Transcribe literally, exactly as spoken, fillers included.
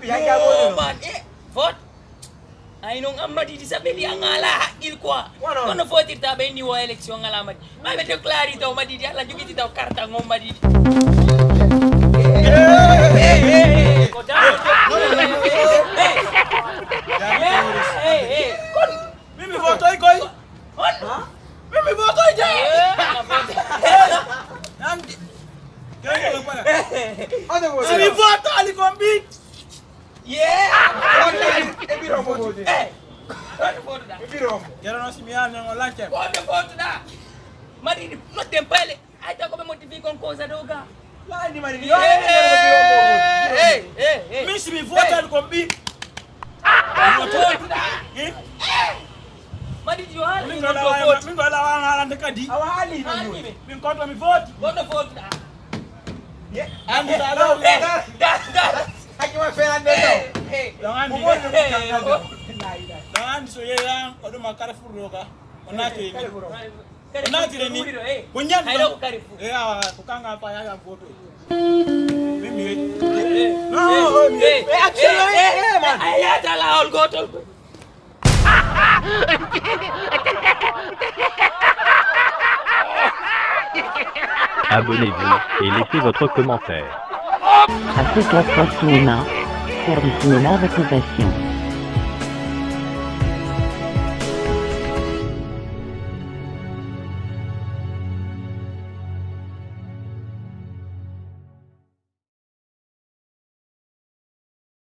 Yo, man, eh, vote. Ay non, an Madidi, sa feli an alaa haqqil quoi. Wano? Kono footirta ɓe inni wo élection alaa Madidi. Ma ɓe déclare taw Madidi, Alla jogiti taw carte ngon Madidi. Eh, eh, eh, eh. Ko da-, eh, eh, eh. Kon Min mi votoy koy. On? Min mi votoy de. Eh, a vote. Nandi. Si mi voto ali kombi. Yeah. E biro mo vote. Eh. Vote, vote da. E biro mo. Yero no si mi yani on lanche. Vote, vote da. Mari no tempele. Ay, taw ko ɓe modifié kon cosa ɗo ga. Laani mari. Hey, hey, hey, hey. Min si mi votal ko mbi. Vote da. Eh? Mari yo hali. Min ko la wa, min ko la wa ngalande kadi. Awa hali. Hali min. Min ko to mi vote. Vote, vote da. Ye. Andi sa lo. Eh, da, da. Haki ma fe ande to. Don andi. Don andi so yeyan o ɗum kala furroga. O naati ni. O naatire ni. Ko ñande. Hay ɗo ko kari fu. Eh, awa, ko kanga fa ya ya goto. Min mi. No, mi. Eh, actually, eh, man. Ay, ya ta la ol goto. Abonnez-vous et laissez votre commentaire. Africa Trust Cinéma, faire du cinéma votre passion.